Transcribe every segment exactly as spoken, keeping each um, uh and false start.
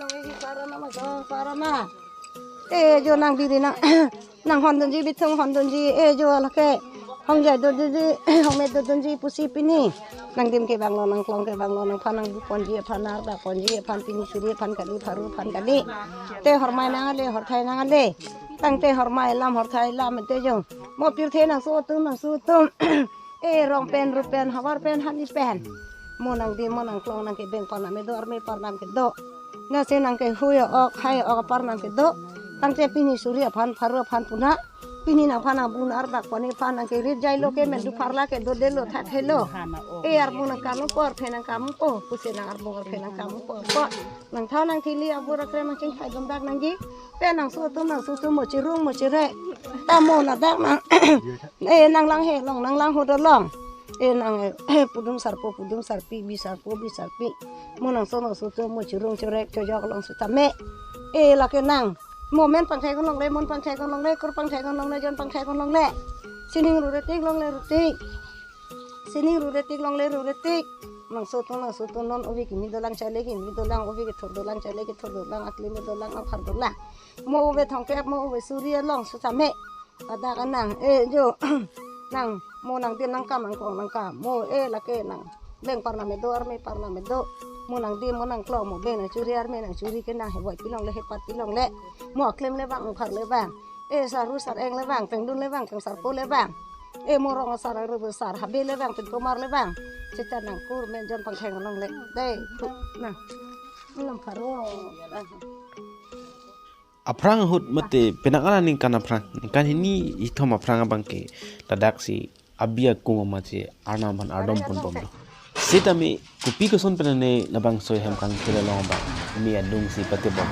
long isi sarana ma, so sarana. Eh, jo nang biri nang, nang hondunji, bithung hondunji, eh, jo lake hongjai dodunji, hongme dodunji pusi pini. Nangdim kevanglo, nangklong kevanglo, nangphan nangbuponji aphan, nang-ardak ponji aphan, pini suri aphan kali, pharu aphan kali. Te hormai nang ale, horthai nang ale. Tangte hormai lam, horthai lam te jo. Mo pirthe nangso atum, nangso atum. Eh, rong pen, rup pen, havar pen, hali pen. Mo nangdim, mo nangklong nangkebeng parnam kedo, arme parnam kedo. Lasi nangkehui ok, hai ok parnam kedo. Tangte pini suri aphan, pharu aphan puna. Pini nangphan nangbun, ardak pon aphan nangkerit jailo ke men du pharla ke dodelo, thathelo. Eh, armu nangkam po, arphe nangkam po. Pusi nang armu arphe nangkam po. Po. Nangthau nangthili abur akrem nangchingthai dum dak nangji. Pen nangso atum, nangso atum mo chirung mo chirek. Ta mo ladak nang. Eh, nang lang he long, nang lang ho do long. Eh, nang, eh, pudum sarpo, pudum sarpi, bi sarpo, bi sarpi. Mo nangso, nangso atum mo chirung chirek chojok long sitame. Eh, lake nang. Mo men pangthai kon longle, mon pangthai kon longle, kur pangthai kon longle, jon pangthai kon longle. Sining rure tik longle rure tik. Sining rure tik longle rure tik. Nangso atum, nangso atum non ove kimi dolang, chale kimi dolang, ove kethur dolang, chale kethur dolang, aklim dolang, aphar dolang. Mo ove thongkep, mo ove suri along sitame. Pada kanang, eh, jo, nang, mo nangdim nangkam, nangklong nangkam, mo, eh, lake nang. Beng parnam kedo, arme parnam kedo. Mo nangdim, mo nangklong, mo beng nangchuri, arme nangchuri ke nang hevoi pilongle, hepat pilongle. Mo aklim le vang, aphar le vang. Eh, saru sareng le vang, pengdun le vang, pengsarpo le vang. Eh, mo rong asar, aru asar, habe le vang, pengtomar le vang. Seta nang kur men jon pangthai kon longle. Dei, thu, nang. Lam pharo. Aphrang ahut mate penang an aningkan aphrang, ningkan hini hini thom aphrang abang ke ladak si abi akung amat si Arnam aphan ardom ponbomlo. Sitame kopi koson pen ne labangso ahem kangthir along abang me adung si patebom.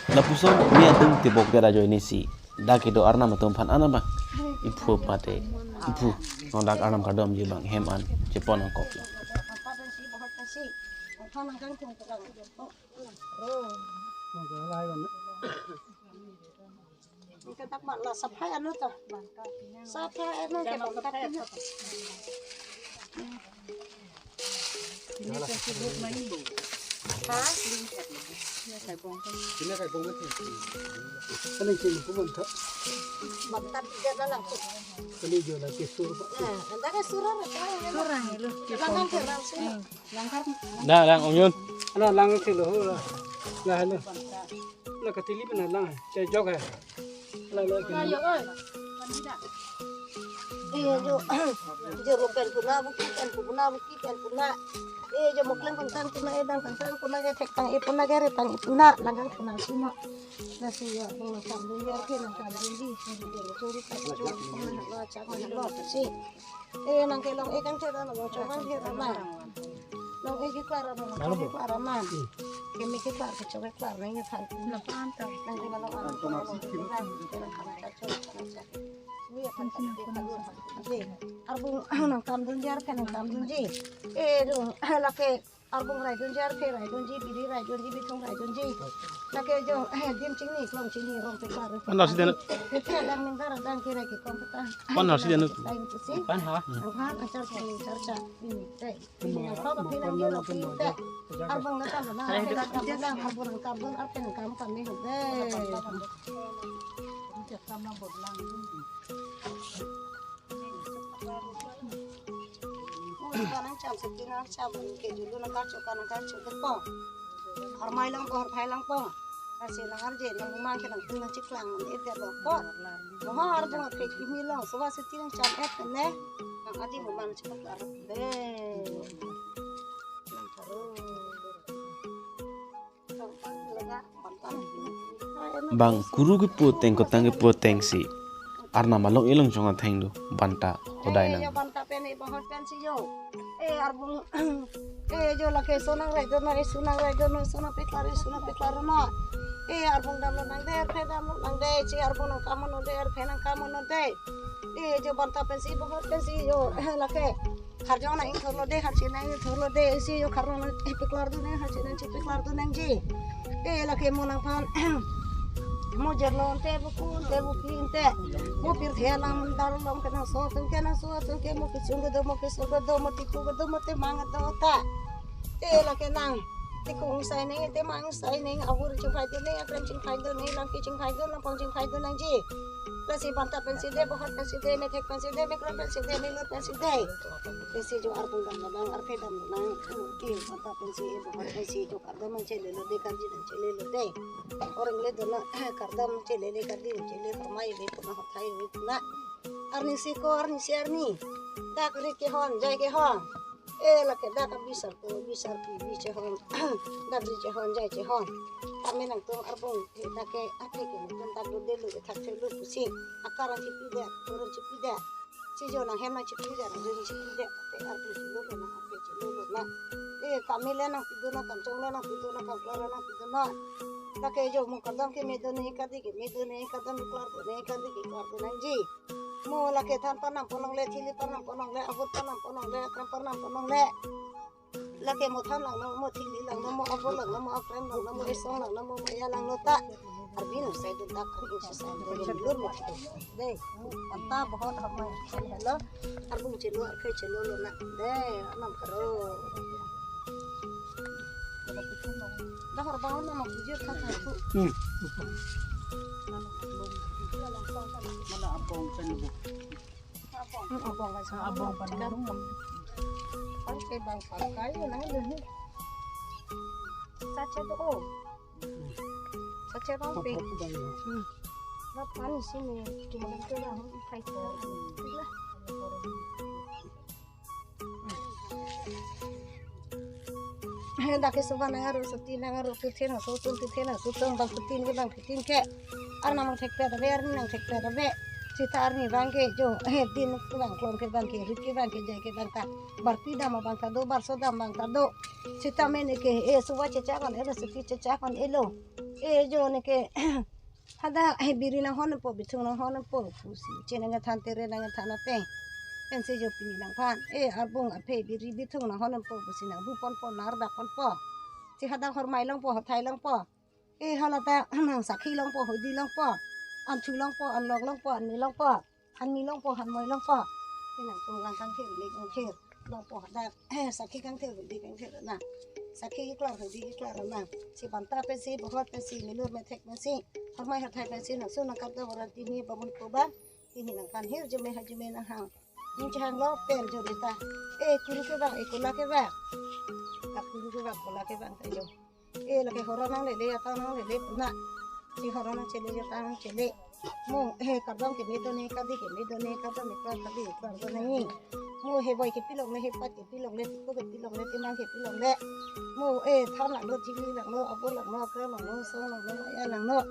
Lapuson me adung tebok bera ajoine si dak kedo Arnam atum aphan an abang iphu mate iphu non dak Arnam kardomji abang hem an chepon nangkoklo. Kita tak malah saphai anu ta. Saphai anu ke bangka pina. Ha? Ini kayak bom itu. Ini sih itu bom tak. Bangka dia dah langsung. Ini jual lagi sur. Nah, anda ke surah apa ya? Surah itu. Langkang ke langsung. Langkang. Dah, lang, Ong Yun. Ano lang silo ho. Lah ano. Lah katili mana lang. Cek jok eh. Lah lah. Ayo, oi. Eh, jo. Jo mo pen puna, buki pen puna, buki pen puna. Eh, jo mo kleng kentang puna, eh, dang kentang puna, eh, thek tang, eh, puna, eh, re tang, eh, puna, langkang puna sino. Nasi ya, mo kambing ya, ke nang kambing di, di, di, di, di, di, di, di, di, di, di, di, Eh, nang kelong eh kan cera nang chong kan cera na. Long eh keklar nang chong keklar na. Keme keklar kechong keklar nang ya than. Nang ke malong anak. Arbung nang kam dunji, arphe nang kam dunji. Eh, dung, lake arbung raidunji, arphe raidunji, biri raidunji, bithung raidunji. Lake jo, eh, dim chingni, klong chingni, rong peklar. Mana si dana? Peklar dang minggar dang kira ke kom peta. Mana si dana? Lain pusi. Pan ha? Ang ha, ang char char, char char. Ini, eh. Ini yang kau pakai nang dia lagi, eh. Arbung datang, datang, arbung datang, arbung datang, arbung datang, arbung datang, arbung datang, arbung datang. Nang cham seti nang cham ke julu nang karcho ka nang karcho ke po. Armai lang po, arphai lang po. Kasi nang arje nang mang ke nang tu nang chiklang nang et lo po. Moha arbung ke kimi lang soba seti nang cham et ne. Nang adi mo mang chiklang ar de. Bang kuru kepu ateng kotang kepu ateng si Arnam along ilong chong atheng do banta hodai nang. Eh, yo banta pen, eh, bahot pen si yo. Eh, arbung, eh, jo lake sonang rai do na, eh, sonang rai do na, sonang peklar, eh, sonang peklar na. Eh, arbung dam lo nang de, arphe dam lo nang de, si arbung nang kam lo de, arphe nang kam lo de. Eh, jo banta pen si bahot pen si yo, lake. Kharjong nang ingthor lo de, kharchi nang ingthor lo de, isi yo kharjong nang chipiklar do nang, kharchi nang chipiklar do nangji. Eh, lake mo nangphan. Mo jer lo ante, mo ku ante, mo pi ante. Mo pirthe alam dar long ke nang so, tung ke nang so, tung ke mo kisung kedo, mo kisung kedo, mo tiku kedo, mo temang kedo ta. Eh, lake nang. Tiku ingsai nang, temang ingsai nang, ahur chingphai do nang, akrem chingphai do nang, langki chingphai do, langpong chingphai do nangji. Lasi banta pen si de, bahot pen si de, methek pen si de, mekron pen si de, melur pen si de. Isi jo arbung dam nang, arphe dam nang, ke banta pen si, bahot pen si jo kardom nang chele lo de, karji nang chele lo de. Orang le do na, kardom chele le, karji nang chele, permai le, puna hothai le, puna. Arni si ko, arni si arni. Dak ri kehon, jai kehon. Eh, lake dak abi sarpo, abi sarpi, abi chehon, dak ri chehon, jai chehon. Kami nangtum arbung, eh, dak ke, ake ke nangtum dak do delu, thak thelu pusi. Akaran chipi de, kurun chipi de. Si jo nang hem nang chipi de, nang jo chipi de. Te arbung chelo lo na, ake chelo lo na. Eh, kami le nangpi do na, kamchong le nangpi do na, kamklar le nangpi do na. Lake jo mo kardom ke me do ne, kadi ke me do ne, kardom klar do ne, kadi ke klar do nangji. Mo lake than parnam ponlongle, thili parnam ponlongle, ahut parnam ponlongle, akrem parnam ponlongle. Lake mo than langno, mo thili langno, mo ahut langno, mo akrem langno, mo isong langno, mo maya langno ta. Arbi nang sai dun dak, arbi nang sai dun lur mo. De, anta bahut hamai hello. Arbung chelo, arphe chelo lo na. De, anam karo. Dahor bang na mo jir kha kha tu. Hmm. Mana abong kan bu. Abong. Abong kan sa abong kan. Kan ke bang pakai na ni. Sacha tu oh. Sacha bang pe. Hmm. Na pani sini cuma itu lah, hmm, kai tu. Lah. He dak ke suba nang aro suti nang aro pirthe nang sotung pirthe nang sotung bang putin ke bang putin ke. Arnam nang thekpet ave, arni nang thekpet ave. Sita arni bang ke jo, he din ke bang klong ke bang ke rit ke bang ke jai ke bang ta. Barpi dam bang ta do, barso dam bang ta do. Sita me ne ke, e suba chechak an elo, suti chechak an elo. E jo ne ke, hadak he biri nang hon po, bithung nang hon po pusi. Che nang than tere nang than ate. Pensi jo pini nangphan. E arbung aphe biri bithung nang hon po pusi nang bu pon po, nar dak pon po. Si hadak hormai long po, hathai long po. E hala ta nang sakhi long po, hudi long po. Anthu long po, anlok long po, anmi long po. Anmi long po, anmoi long po. Nangtum lang kangthir, le kangthir. Long po hadak, sakhi kangthir, hudi kangthir na. Sakhi klar, hudi klar na. Si banta pensi, bohot pensi, milur methek pensi. Hormai hathai pensi, nang su nang karta waran tini babun koba. Tini nangphan hirjume hajume nanghang. Ning chehang lo pen jori ta. E kuru ke bang, e kola ke bang. A kuru ke bang, kola ke bang ta jo. E lake horon nanglele, atang nanglele puna. Si horon nangchele, atang nangchele. Mo, e kardom keme do ne, kadi keme do ne, kardom me kar, kadi kar do ne. Mo, he boi kepi longle, he pat kepi longle, tiko kepi longle, timang kepi longle. Mo, e than langlo, chili langlo, abo langlo, akra langlo, song langlo, aya langlo.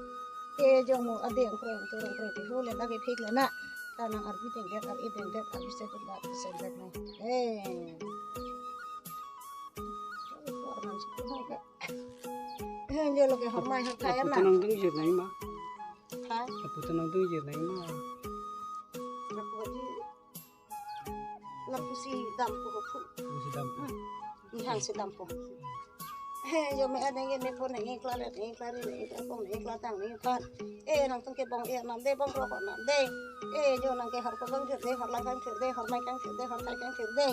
E jo mo, ade angkroi, angkroi, angkroi, pihu le, lake phik le na. Ta nang arbi dengdet, ar-e dengdet, arbi se dengdet, arbi se dengdet nang. E. Arnam si puhang ke. He, jo lake hormai hathai na. Apu tenang dong jir nai ma. Ha? Apu tenang dong jir nai ma. Lapu di, lapu si dampo pu. Apu si dampo. Hmm. Nihang si dampo. He, jo me-et nang ne po nang klar, nang klar, nang klar po, nang klar tang nang pan. E nangtum ke bong-e arnam de, bongkrok arnam de. E jo nang ke hor ko bang thir de, hor la kangthir de, hormai kangthir de, horthai kangthir de.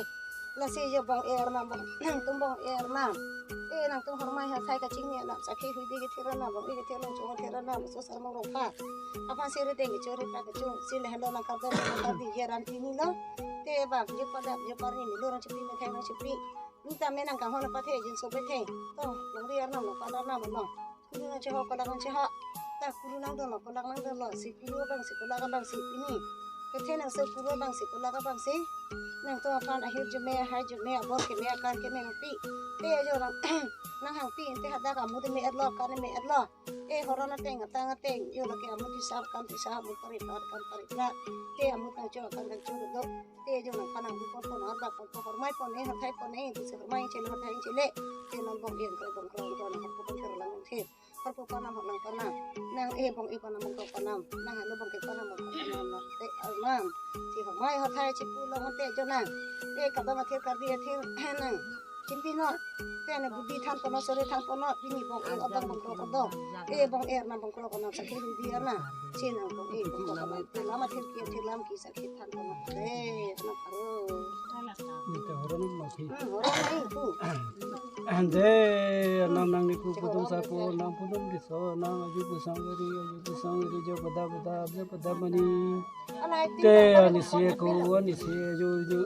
Lasi jo bong-e arnam bong, nangtum bong-e arnam. E nangtum hormai hathai kachingni arnam, sakhi hudi kethir arnam, bong-e kethir arnam, chong kethir arnam, so sarmong rong pha. Aphan si rideng kecho, ri pa kecho, si le hendo nang kardom, nang kardi jeran tini lo. Te bang, jo pada, jo parni, milur nangchepi, methek nangchepi. Nita me nang kanghon apathe, jinso pathe. To, longri arnam lo, pan arnam lo. Kuru nangcheho, kolak nangcheho. Ta kuru nangdolo, kolak nangdolo. Si kuru abang si, kolak abang si pini. Kethe nang so kuru abang si, kolak abang si. Nangtum aphan ahirjume, ahaijume, abor keme, akar keme nangpi. Te jo nang, nanghangpi, te hadak amu te me-et lo, akar me-et lo. E horon ateng, atang ateng. Jo lake amu tisa, akar tisa, amu pari, akar pari. Te amu tangcho, akar tangcho do. Te jo nangphan nang bu pon pon, hor bak pon pon, hormai pon e, hathai pon e, te si hormai chele, hathai chele. Te non bong-e angkroi bongkrok, non hor po pon kar lang the. Hor po panam, hor lang panam. Nang e bong-e panam, bongkrok panam. Nang halo bong-e panam, bongkrok panam. Te arnam. Si hormai hathai chipu long te jo nang. Te kardom athir kardi athir nang. Chimpi non. Te ne budi than kono, sore than kono, pini bong-e odong bongkrok odong. E bong-e arnam bongkrok arnam, sakhi hudi arnam. Si nang bong-e bongkrok arnam. Te lam athir ki athir lam ki sakhi than kono. Te arnam aro. Nita horon ma phi. Hmm, horon nai pu. Ante arnam nangli pu pudum sapo, nang pudum riso, nang aju pusang ri, aju pusang ri, jo pada pada, jo pada mani. Te anisi ko, anisi jo jo.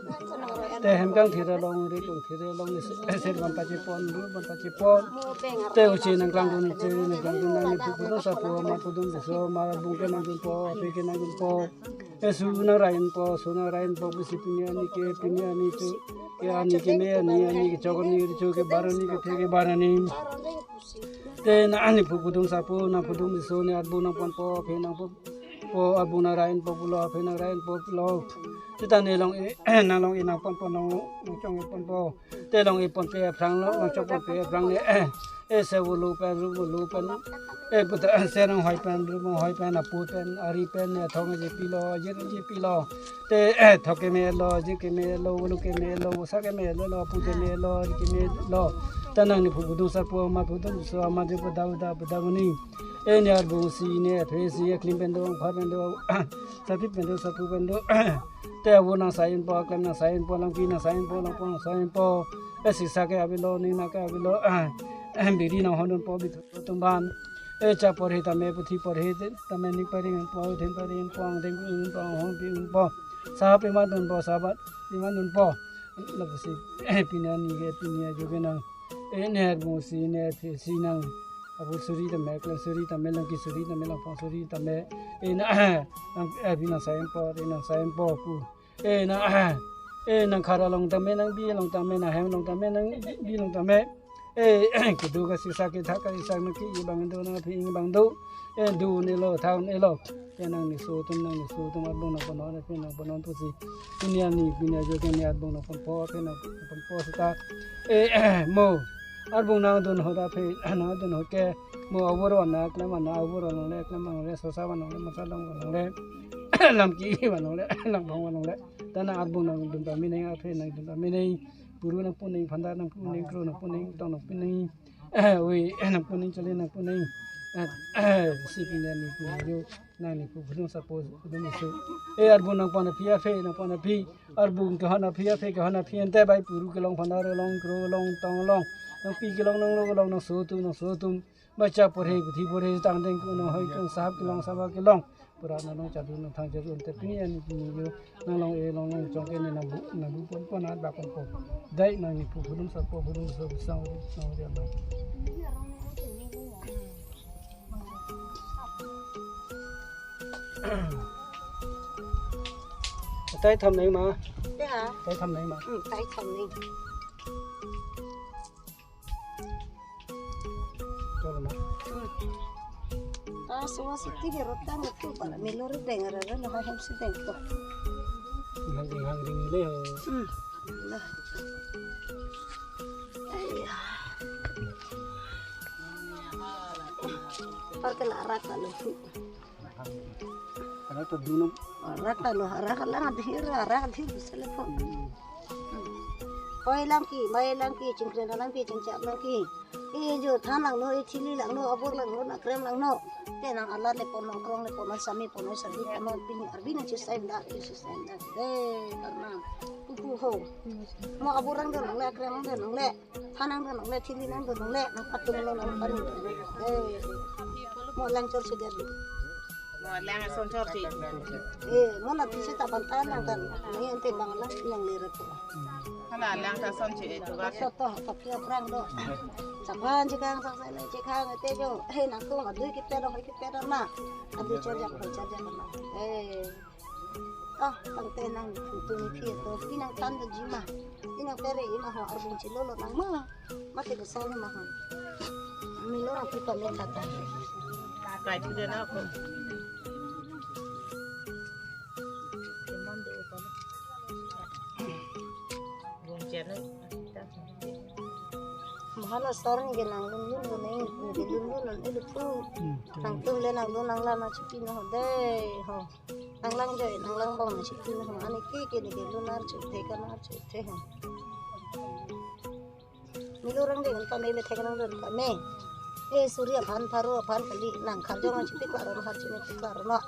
Te hem kangthir along, ri kangthir along, ni se, ser ban pachepon, ru ban pachepon. Te uche nangklangdun, uche nangklangdun, nangli pu pudum sapo, ma pudum riso, ma bung ke nangdunpo, aphi ke nangdunpo. E su nang ra-inpo, su nang ra-inpo, pusi pini ani ke, pini ani chu, ke ani ke me ani, ani ke chok ani, ke chok ke bar ani, kethe ke bar ani. Te nangli pu pudum sapo, nang pudum riso, ne arbu nangponpo, aphi nangpo, po arbu nang ra-inpo pulo, aphi nang ra-inpo pulo. Sita ne long-e, nang long-e nangponpo, nang, nangchong-e ponpo. Te long-e ponpe aphrang lo, nangchong ponpe aphrang ne. E se volu pen, ru volu pen. E puta, se nang hoi pen, ru hoi pen, apu pen, ari pen, ne thong je pilo, je je pilo. Te, thok keme lo, je keme lo, volu keme lo, sa keme lo, lo, apu keme lo, ari keme lo. Ta nangli pu pudum sapo, ma pudum so, ma je pada pada pada mani. E ne arbu si ne, aphi si, aklim pen do, angpha pen do, sapi pen do, sapu pen do. Te avo nang sa-inpo, aklem nang sa-inpo, langpi nang sa-inpo, langpon nang sa-inpo. E sisa ke avelo, nina ke avelo. Biri nang hondunpo, bithothu atum aphan. E cha porhi tame, puthi porhi tame, ning pari-inpo, dhin pari-inpo, angdeng pi-inpo, anghon pi-inpo. Saha pima dunpo, sahabat pima dunpo. Lapusi, pini ani ke, pini ajo ke nang. E ne arbu si ne, aphi si nang. Apu suri tame, aklem suri tame, langpi suri tame, langpon suri tame. E nang, nang, e biri nang sa-inpo, e nang sa-inpo pu. E nang, e nang khara long tame, nang bi long tame, nang hem long tame, nang bi long tame. Eh, kedo kasisa kethak kasisa nangke-i abang do, nangphi-ing abang do. Eh, do-un-elo, tha-un-elo. Ke nangli so atum, nangli so atum, arbung nangpanon, aphi nangpanon pusi. Pini arni, pini ajo ke ne arbung nangponpo, aphi nangponpo seta. Eh, mo. Arbung nangdun ahut aphi, nangdun ahut ke. Mo abor wana, klem wana, abor wana le, klem wana le, sosa wana le, masa long wana le. Lam ke-i wana le, lam bang wana le. Tana arbung nangdun pame nang, aphi nangdun pame nang. Puru nangpu nang, phanda nangpu nang, kro nangpu nang, tong nangpu nang, eh, oi, eh, nangpu nang, chale nangpu nang, eh, eh, si pini arni pini ajo, nangli pu phudum sapo phudum isu. Eh, arbung nangpon aphi aphi, nangpon aphi, arbung kehon aphi aphi, kehon aphi ante bai puru kelong, phanda kelong, kro kelong, tong kelong, nangpi kelong, nanglo kelong, nangso atum, nangso atum. Bacha porhe, puthi porhe, tangdeng kuno hoi kun sahab kelong, sabha kelong. Pura nanglong chadu nangthang chadu ante pini arni pini ajo nanglong e longlong chongke ne nangbu, nangbu ponpo, nangba ponpo. Dai nangli pu phudum sapo phudum so sang sang dia ma. Tai tham nang ma. Ya. Tai tham nang ma. Hmm, tai tham nang. Tolo ma. Hmm. Ah, semua siti ke rotang itu para melor deng, ara ara lah hem si deng to. Hangring hangring le ho. Hmm. Nah. Aiya. Parke larak lalu. Arak ta dunum. Arak ta lo, arak lang adhir, arak adhir bisa le pon. Hmm. Hoi lang ke, mai lang ke, chingkren lang ke, chingchap lang ke. Eh, jo than langno, eh, thili langno, abor langno, nakrem langno. Te nang alat le pon, nang krong le pon, nang sami pon, nang sadi pon, nang pini arbi nang chesai nda, chesai nda. Eh, karna pupu ho. Mo abor langdun nangle, akrem langdun nangle. Than nangdun nangle, thili nangdun nangle, nangpatum lo nangpani. Eh, mo lang chorsi dia. Mo lang ason chorsi. Eh, mo na pisi ta banta nang kan. Nang ante bang lang yang lere to. Hala lang ta son che tu ba. Soto, tapi orang do. Saban jikang sang sai le jikang te jo. Eh, nangtum adui kipet do, kipet do na. Adui chorjak, chorjak na. Eh. Ah, tangte nang putu ni phi to, pi nang than doji ma. Pi nang pere i ma ho, arbung chilolo nang ma. Mati besar ni ma ho. Milo nang pi pame kata. Kai tu dia na ko. Bung chen na. Mahala sar ni ke nanglun lun lo nai, ni ke lun lun lo nai lo pu. Hmm. Nangtum le nanglun nangla ma chipi no ho de ho. Nanglang joi, nanglang bong na chipi no ho. Ani ke ke ni ke lun ar chithe kan ar chithe ho. Milo rang de kan me me thek nangdun kan me. Eh, suri aphan pharo aphan kali nang kharjong nang chipi klaro nang har chini chipi klaro no.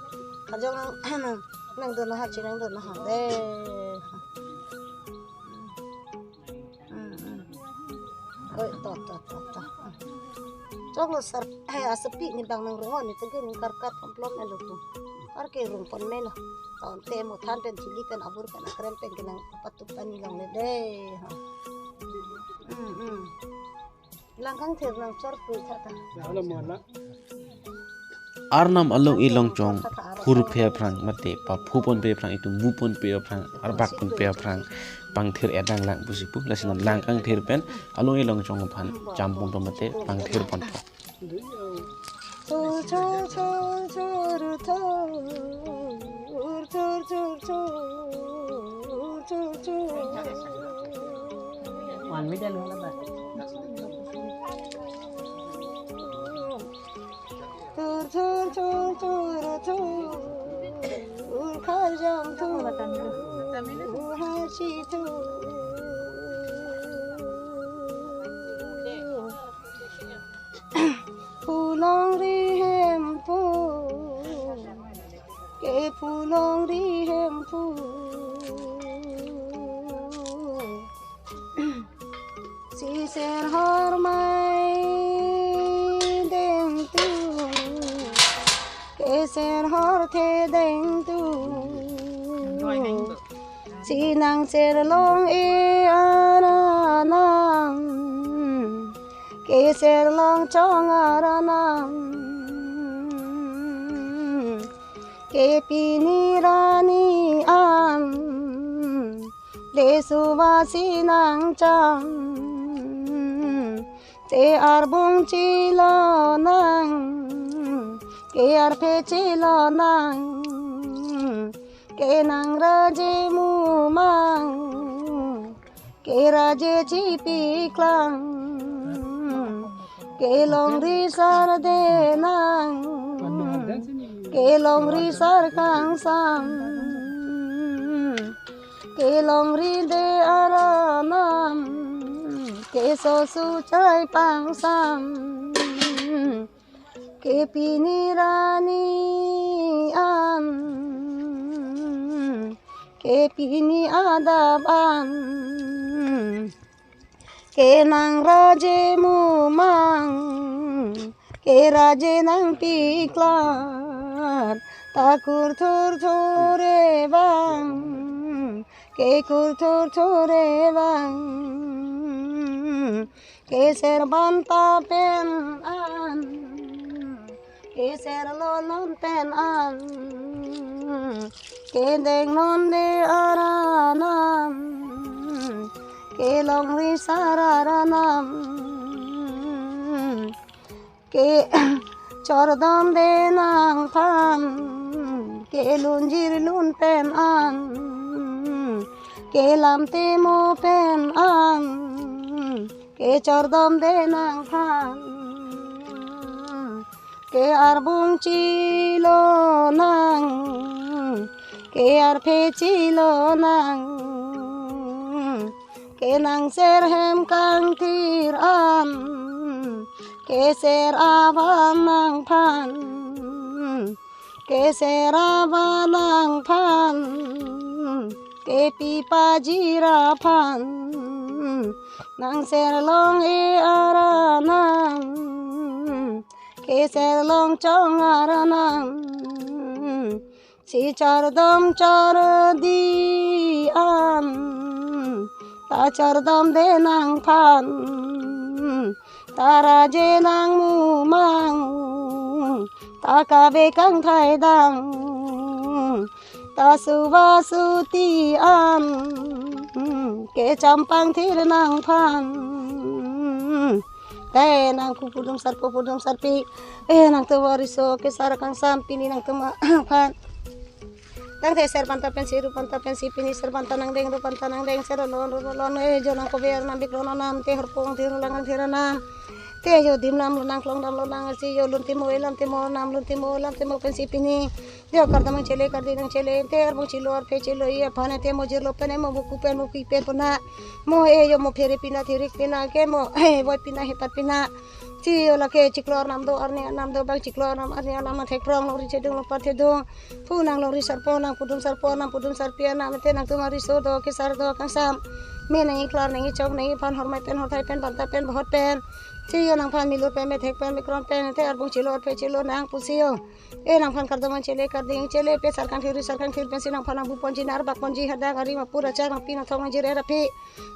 Kharjong nang nangdun nang har chini nangdun nang har de. Hmm, hmm. Oi, to, to, to, to. Choklo sar, eh, asepi ni bang nang rongo ni tengke ni karkat pon plom elo tu. Arke rung pon melo. Tangte mo than pen thili pen abor pen akrem pen ke nangpatup ani longle de. Ha. Hmm, hmm. Lang kangthir nang chor pu tha tha. Hala mo la. Arnam along-i longchong phurphe aphrang mate paphu ponpe aphrang, itum bu ponpe aphrang, arbak ponpe aphrang pangthir edang lang pusi pu, lasi non lang kangthir pen along-i longchong aphan cham ponpo mate pangthir ponpo. Chor, chor, chor, chor, chor, chor, chor, chor, chor, chor. One minute and all of that. Thur thur thur thur thur, khar jang thur, ha chi thur. Phu longri hemphu, ke phu longri hemphu. Siser hor mai dengtu, keser hor the dengtu. Sinang ser long-i aranam, keser longchong aranam. Ke pini arni an, le suva sinang cham, Te arbung chelonang, ke arphe chelonang, ke nang raje mumang, ke raje chipiklang, ke longri sardenang, ke longri sarkangsam, ke longri de aranam, ke sosu chai pangsam, ke pini rani an, ke pini adap an, ke nang raje mumang, ke raje nangpiklar, ta kurthurthur vang, ke kurthurthur vang, ke serbanta pen an, ke serlolon pen an, ke dengnon de aranam, ke longri sar aranam, ke chordom de nangphan, ke lunjir lun pen an, ke lamthe mo pen an, ke chordom de nangphan, ke arbung chelonang, ke arphe chelonang, ke nang serhem kangthir an, ke ser avan nangphan, ke ser avan nangphan, ke pi pajir aphan, nang serlong-e aranam, ke serlong chong aranam, si chordom chordi an, ta chordom de nangphan, ta raje nang mumang, ta kave kangthai dang, ta suva suti an, ke champang thir nangphan. Te nang pu pudum sarpo pudum sarpi, eh, nangtum ariso ke sar kangsam pini nangtum aphan. Tangte serbanta pensi rupanta pensi pini serbanta nangdeng rupanta nangdeng, serlon rulon, eh, jo nang kover nang biklo nang nam te horpong thir lang thir nam. Te jo dim nam lonang klong dam lonang si jo lunti mo elam te mo nam lunti mo elam te mo pensi pini. Jo kardom nangchele kardi nangchele te arbung chelo arphe chelo-i aphan te mo jirlo pen mo buku pen mo ki pen pona. Mo e jo mo phere pina thirik pina ke mo, eh, voi pina hepat pina. Si jo lake chiklo arnam do arni arnam do bang chiklo arnam arni arnam thekprong longri chedung longpat thedung. Pu nang longri sarpo nang pudum sarpo nang pudum sarpi anam te nangtum ariso do ke sar do kangsam. Me nang iklar nang ichok nang iphan hormai pen horthai pen banta pen bohot pen. Si jo nangphan milur pen methek pen mikron pen te arbung chelo arphe chelo nang pusi jo. Eh, nangphan kardom nangchele kardi nangchele pe sar kangthir sar kangthir pensi nangphan nang buponji nang arbak ponji hadak ari mapur achak nang pi nang thong nang jire rapi.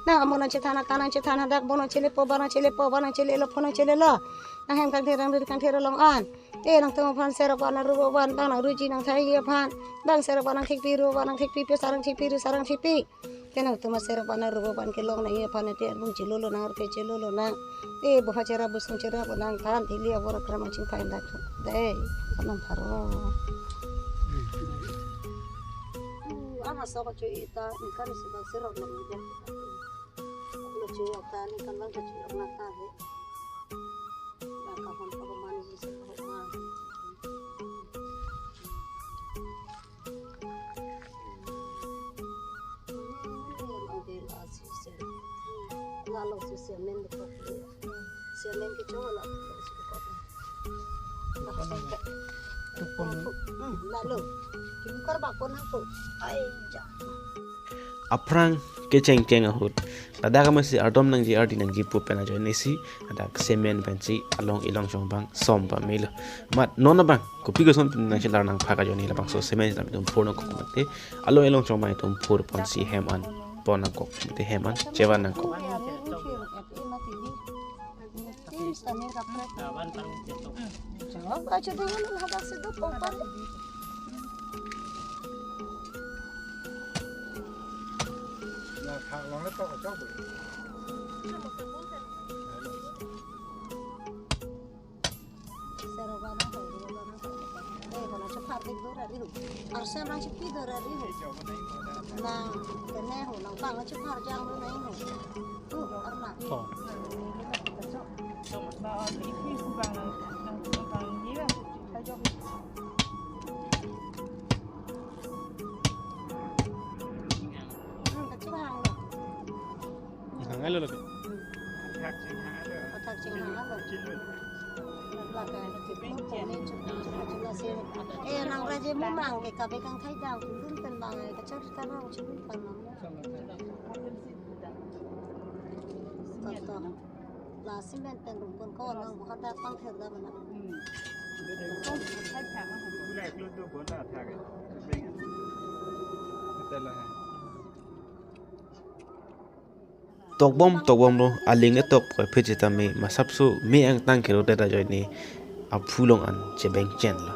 Nang amo nangchethan akan nangchethan hadak bon nangchele po ba nangchele po ba nangchele lo pho nangchele lo. Nang hem kangthir nang rir kangthir along an. Eh, nangtum aphan serap wan nang rubo wan bang nang ruji nang thai aphan. Bang serap wan nang thikpi rubo wan nang thikpi pe sar nang thikpi ri sar nang thikpi. Te nangtum aserap wan nang rubo wan kelong nang aphan te arbung chelo lonang arphe chelo lonang. Eh, boha chera busung chera bonang than thili abor akram chingpai dak. Dei, kanam pharo. Ama sok chu ita ikan si bang serap lo ni. Lo chu ta ni kan bang chu na ta he. Bang ka hon pa man ji se ko ma. Lalo si semen de ko. Semen ke chola. Lalo. Kimkar bakon hangko. Ai ja. Aphrang kechengkeng ahut, ladak amatsi ardom nangji ardi nangji pu pen ajoine si ladak semen pensi along ilong chong bang som pamelo. Mat non abang kopi koson pen nangchelar nangphak ajoine labangso semen lam itum phur nangkok mate, along ilong chong bang itum phur ponsi hem an pon nangkok mate, hem an chevan nangkok. Arsen rang chipi dora ri ho. Nang kene ho, nang bang chipi har jang lo nai ho. Tu arna. Oh. Hmm, kaching hang lo. Hang lo lo. Athak ching hang lo. Athak ching hang lo. Lake, eh, nang raje mumang ke kabe kangthai dang, dun pen bang, eh, kachar kan hang chun pen bang. Toto. La cement pen rum pon ko nang buka ta pang ther da mana. Tokbom tokbom lo, aling etok ko phit sitame masapso me angtang kero te ta joine aphu along an chebeng chen lo.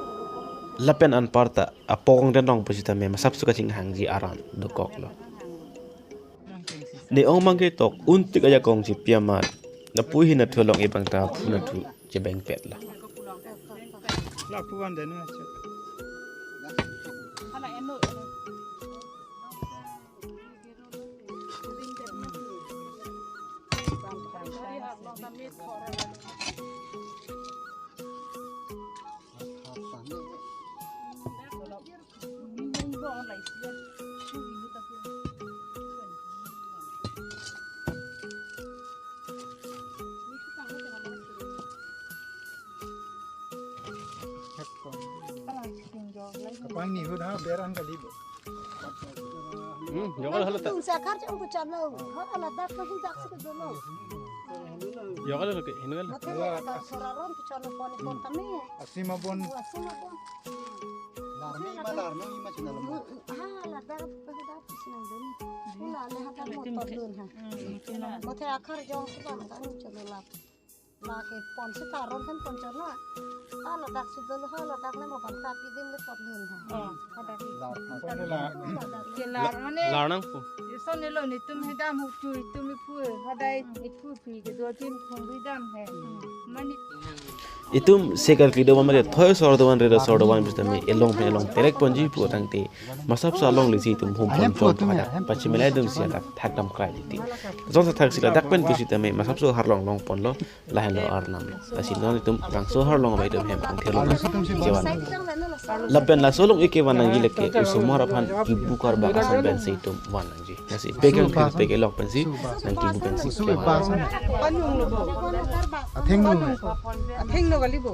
Lapen anparta apokong den rong pusitame masapso kaching hangji aran dokok lo. Ne ong mang ketok untik ajakong chipi amat. Lapu hin athu along ebang ta aphu nathu chebeng pet lo. Lapu van den na. Kapang ni hut ha beran kali bo. Hmm, jokal halo ta. Tung sakar chong ku chalo. Ha, ala dak ko hin dak si ko jalo. Jokal halo ke, hin kan? Mate ala dak sora ron ku chalo pon pon kami. Asima bon. Asima bon. Larme ima larme ima china lo. Ha, ala dak ko dak si nang dun. Ula le ha dak motor dun ha. Mate akhar jong si bang kan chalo lap. Lake pon si taron kan pon chona. Hala dak si dolo, hala dak le mo bang tapi din le pot dun ha. Oh. Hala dak. Lar. Hala dak. Ke lar mane. Lar nangpo. Ison nelo netum he dam huk tu itum iphu. Hadai iphu pi ke do tim khong dui dam he. Mane. Itum sekar kli do mane thoi sor do man re sor do man pusitame elong pen elong terek ponji pu tangte. Masapso along lesi itum hum pon chom pada. Pachimela itum si adak thak dam krai titi. Jongsi thak si ladak pen pusitame masapso har long long pon lo. Lahenlo arnam. Lasi non itum bangso har long ba itum hem pon thelo na. Kevan. Lapen laso along eke van nangji lake osomar aphan kebukar ba ason pensi itum van nangji. Lasi pegang pen peke lok pensi nang kebu pensi kevan. Athengno. Athengno kali bo.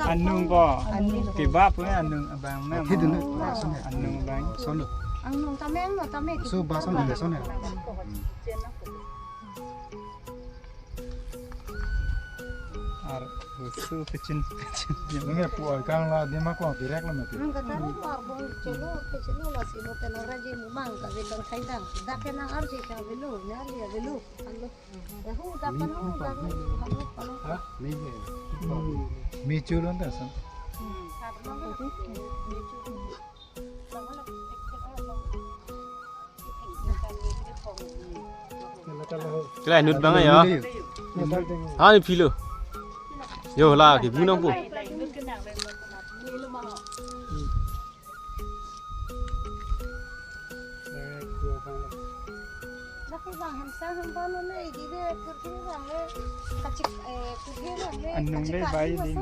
Anung ko. Anung. Kebap ko anung abang na. Athedun. Anung abang. Sono. Anung tame, anung tame. So bason le sono. Ar su kecin kecin. Nge pu ai kang la dia ma ko direct la mati. Nang kata ro par bong chelo kecelo lasi mo penang raji mumang kabe kangthai dang. Dak ke nang arji kavelo, nang arji avelo. Alo. Hu dak panu dak panu panu. Ha? Mi je. Mi chulon ta san. Kila inut bang ya. Ha ni philo. Yo la kebu nangpo. Anung le bai ding.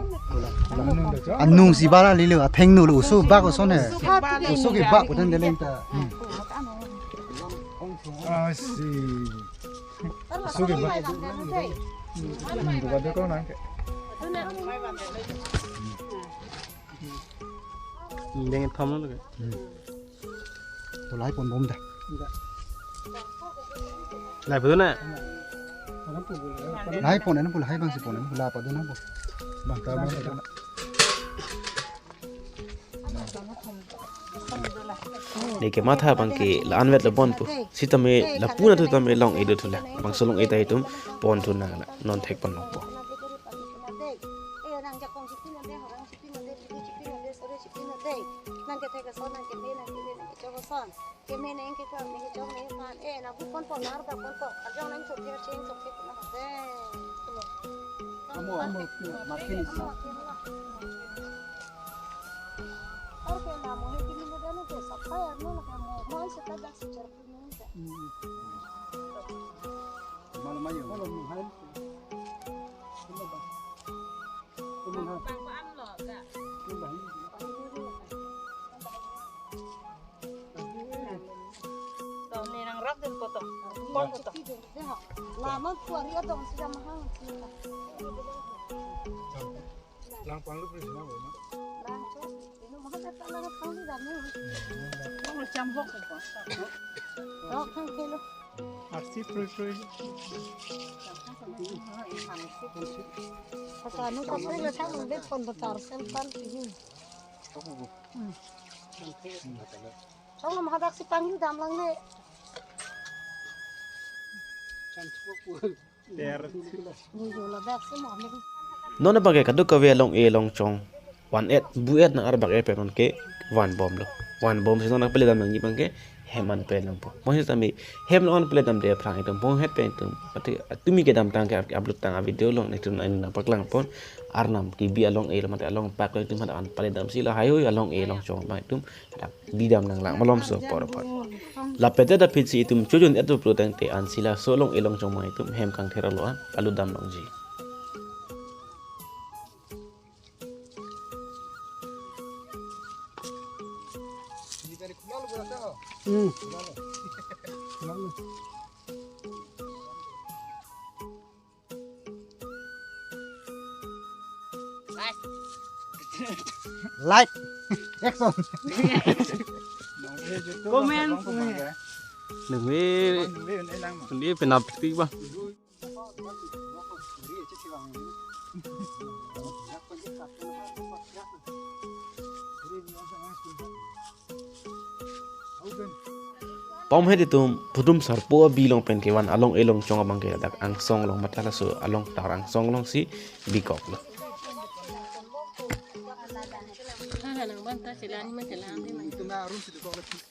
Anung si bala lilo, athengno lo, oso bak oso ne. Oso kebak pu den deleng ta. Asi. Oso kebak. Hmm, buka de ko nang ke. Deng thom lo ke. Hmm. To lahai pon bom da. Lahai pon na. Lahai pon, anu pula lahai bang si pon, anu pula apa dona po. Bang ta bang ta. Ne kematha bang ke la anvet lo pon po. Sitame lapu nathu tame long-e do thu la. Bangso long-e ta itum pon thu nang la. Non thek pon long po. Nang kethek ason, nang keme, nang keme, nang kechok ason. Keme neng kethok, neng kechok, neng pan. Eh, nang hu pon pon, nang arda pon pon. Arjong nang chok kir cheng chok kir na. Eh, tulo. Amo, amo, makin. Amo, amo. Or ke namo Hmm. Malam ayo. Malam mahal. Malam mahal. Laman kuari adong sida mahang. Lang panglu pri sina bo ma. Lang cho. Ino mahang kata lang panglu dam ni. Lang chambok ko. Rok thang kelo. Aksi prui prui. Kata anu kata le thang be pon bo tar sel pan ti. Song lo mahadak si panglu dam lang ne. Ter. Ni jo ladak si mo me. Non abang ke kadokave along-e alongchong van-et bu-et nang arbak-e pen non ke van bomlo. Van bom si non nangpale dam nangji abang ke hem an pale dampo. Mo sitame hem lo an pale damde aphrang itum pon het pen itum. Ati atumi kedamtang ke upload tang a video along itum nangpaklang pon. Arnam kebi along-e lo mate along pak lo itum hadak an pale dam si lahai hui along-e alongchong abang itum hadak bi dam nang lang malom so por por. Lapen ta aphi si itum chojun et pulo tangte ansi laso along-e alongchong abang itum hem kangthir lo an palut dam longji. Hmm. Like. Action. Comment. Nungwi. Nungwi penalti ba. Pom het itum Pudum Sarpo abi along pen kevan along-e alongchong abang ke ladak angsong along mate laso along tar angsong along si bikok lo.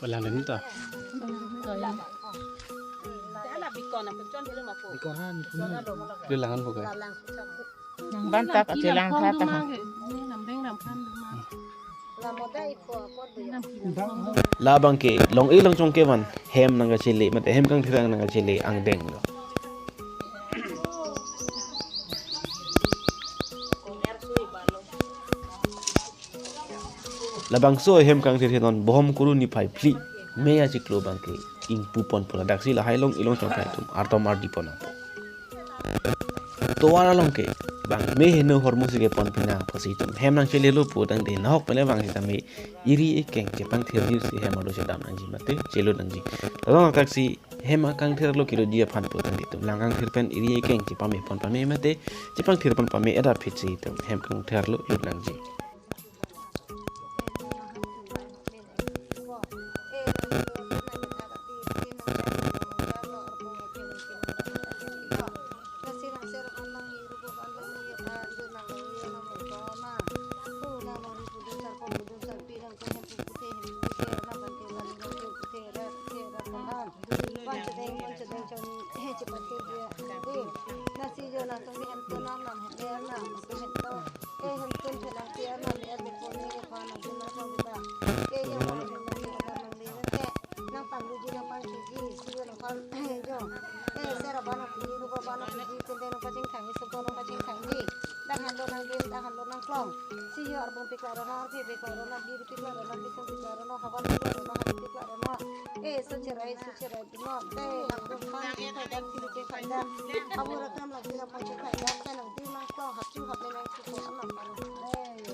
Palang dan ta. Di langan bukan. Nang bantak ati lang thata ha. Labang ke long-e alongchong kevan hem nangkachele mate hem kangthir nangkachele angdeng lo. Labangso hem kangthir non Bohom Kuru niphai phli May achiklo abang ke ingpu ponpo ladak si lahai long-e alongchong atum ardom ardi pon nangpo. Tovar along ke bang me heno hormu si kepon pina apotsi itum hem nangchelelo pu tangte nahok pen le bang sitame eri ekeng chepangthir dir si hem arlo chedam nangji mate chelut nangji. Ladak si hem akangthir lo keloji aphan pu tangte itum lang kangthir pen eri ekeng chepame pon pame mate chepangthir pon pame et aphi si itum hem kangthir lo lut nangji. Nang pangluji nang pangluji, si yo nang pang jo. Eh, sera bana piji, ruba bana piji, tende nang pachingthang, suko nang pachingthangji. Dang hanlo nang dim, dang hanlo nang klong. Si yo arbong pikla rona, arphe pikla rona, bir pikla rona, bisong pikla rona, hawan pikla rona, hadi pikla rona. Eh, so cherai, so cherai, no, te nang dim pang, phaida, pili phaida. Abu rakam lagi nang pang phaida, te nang dim nang klong, hapchu hap nang suko, anam pang. Eh.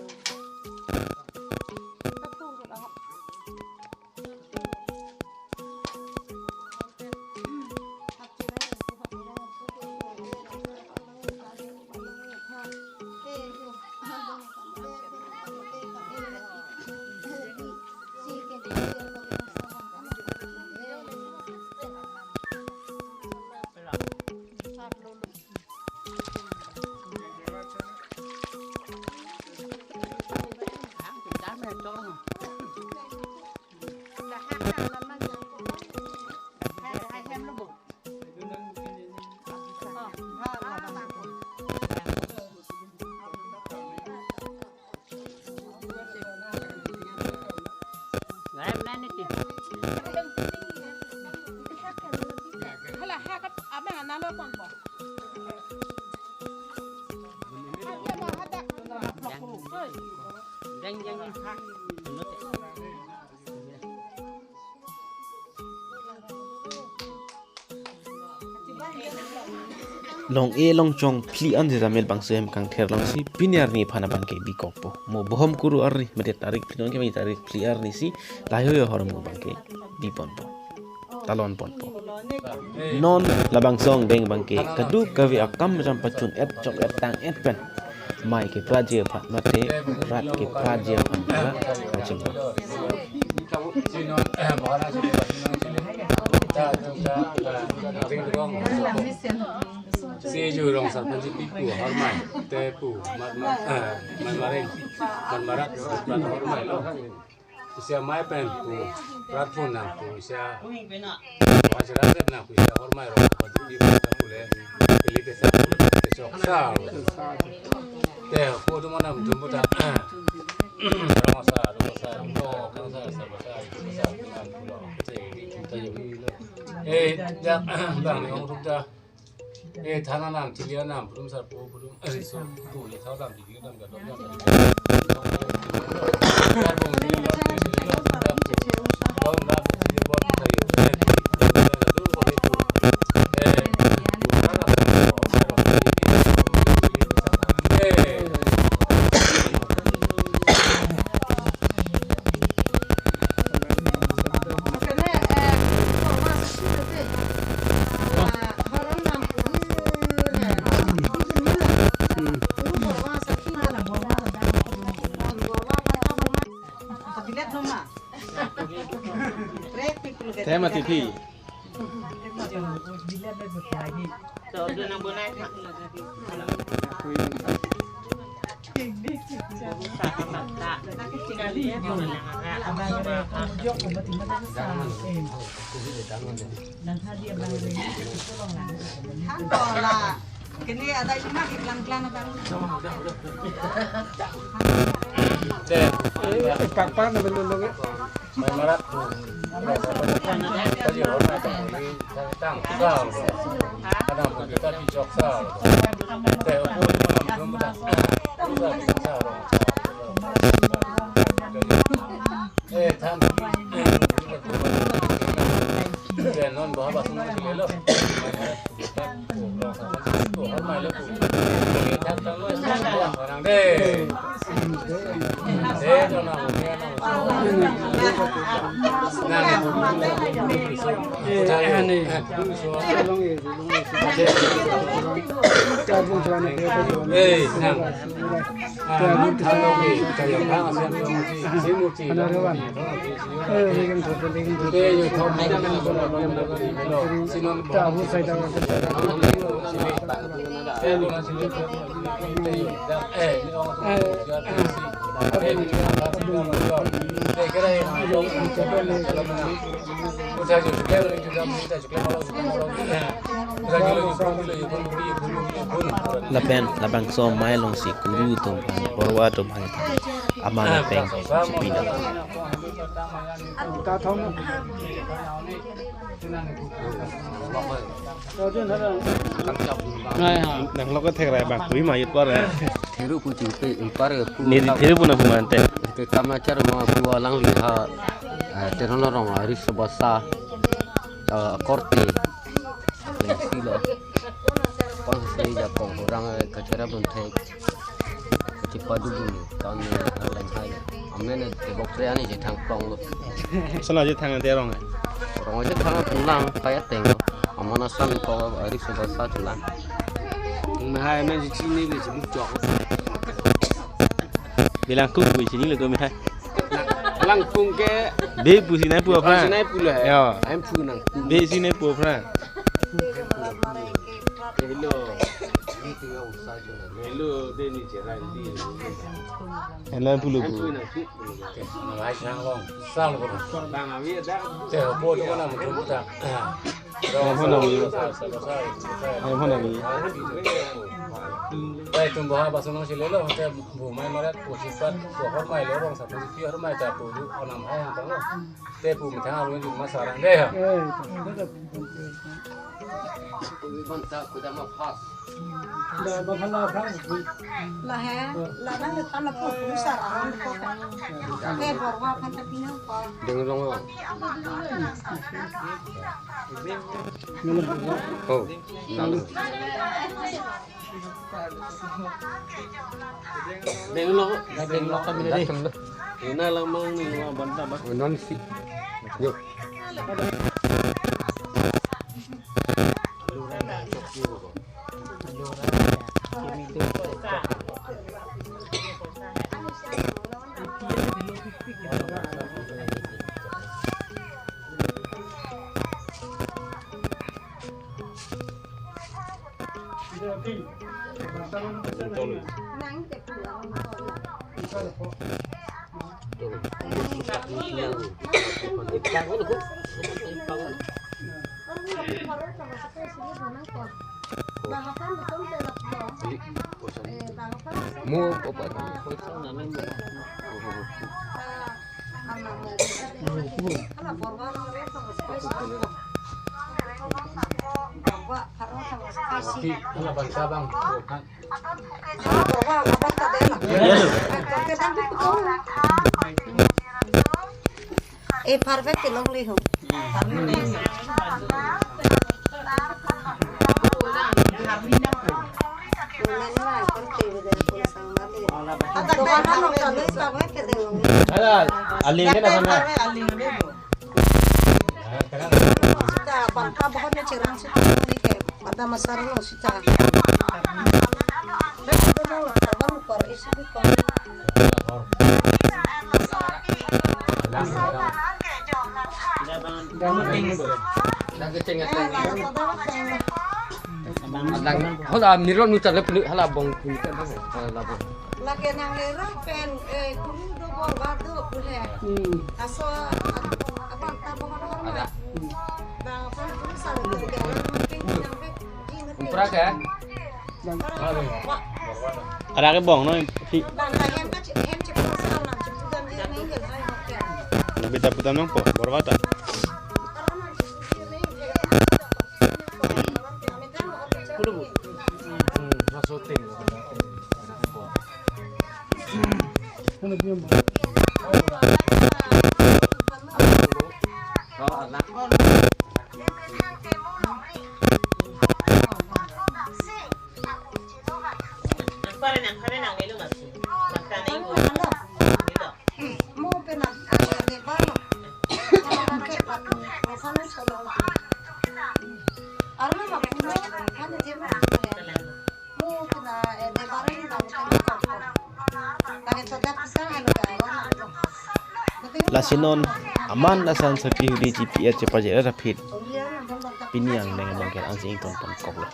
Tapung ke bang. Long-e longchong phli an jejamel bangso hem kangther alongsi pini arni aphan abangke bikokpo. Mo bohom kuru arni mate tarik phli nong kemai tarik phli arni si lahei ahormu abangke biponpo. Talon ponpo. Non labangso angdeng abangke kadokave akam jam pachun et chok et tang et pen. Mai kepraji aphan mate rat kepraji aphan pura kachingko. Si ju rong sa phan si pi pu hormai te pu mar mar, eh, mar maring mar marat rat hormai lo. Isi amei pen pu, platform nang pu, isi a, wajib nang pu, isi ahormai rong, wajib di pu ta pule, pili pesa, pesa choksa. Te, pu tu mana pu ta, rong sa, rong sa, rong sa, rong sa, rong sa, rong sa, rong sa, eh, ya, bang ni ong tu ta. Eh, than anam, thili anam, pudum sarpo, pudum, eh, so, pu, ya, thau dam, thili dam, dam, dam, dam. Tema tipi. Kini ada lima di pelan-pelan abang. Pakpak na belum lagi. Mai marat tu. Tadi orang nak beli tang sal. Kadang pun kita pijok sal. Teh aku tu malam belum dah. Sal, sal. Eh, than. Eh, non bahwa bahasa Indonesia lo. Lapen labangso amei alongsi kuru atum aphan, porwa atum aphan aman apeng chipina. Nang lo ko thek rai bang, koi ma yut por ya. Thiru pu chu pe, impar pu. Ni thiru pu na pu mante. Ke kam achar ma pu alangli ha. Eh, Teron arong a riso basa. Eh, korte. Silo. Pon se ja kong orang, eh, kachara bun thek. Chipadu bun kan, eh, lang hai. Amen, eh, tebok tre ani je thang plong lo. Sana je thang te rong, eh. Rong je thang pulang kaya teng. Amana san ko, eh, riso basa chulang. Mahai amen je chini le je buk chok. Bilang kuk bui chini le to mithai. Langkung ke. Be pusi nai pu aphrang. Pusi nai pu le. Yo. Aim pu nang. Be si nai pu aphrang. Hello. Hello, de ni cherai di. Hello, pu lo pu. Nang pu lo pu. Bang ami ada. Te po to na mo ta. Aim phone nang. Aim phone nang. Bai tum bo ha ba sung si lelo, te bu mai marat pu si pat, pu hor mai lo rong sa pu si pi hor mai ta pu du onam hai hang tang lo. Te pu mi thang arun ju ma sarang de ha. Lahe, la nang le than la po pusar aron ko ka. Eh, borwa aphan ta pinang ko. Deng long. Oh, lang. Deng long, deng long kami tadi. Ina lang mang ni, wah, banta, banta. Non si. Yo. Mo opa. Ala bangsa bang. Yes. Eh, perfect ke longle ho. Ala, aling ke na sana. Sita, bangka bahon na cheran sita ni ke, pada masar lo sita. Hala, nirlon nutar le punu, hala bong punu kan, hala bong. Lake nang le rong pen, eh, kuru do bor ba do pu he. Hmm. Aso, abang ta bong bor ma. Bang pa kuru sa le ke, nang pe, ji na pe. Umpra ke? Ada ke bong no, phi. Bang ta hem ka chi, hem chi ko sa na chi pu dam ji na nge hai ho ke. Bita pu dam nang po, bor ba ta. Lasi non aman asan saki hudi G P S chepaje ra phit. Pini angdeng abang ke ansi ington pon koklo.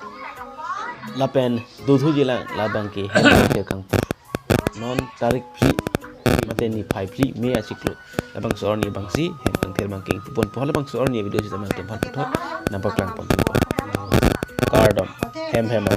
Lapen dothu jilang labang ke hem kangpur. Non tarik phli mate niphai phli May achiklo. Labangso arni abangsi hem kangthir abang ke ingpu ponpo, labangso arni video sita mangtum aphan puthot nangpaklang ponpo. Kardom. Hem hem.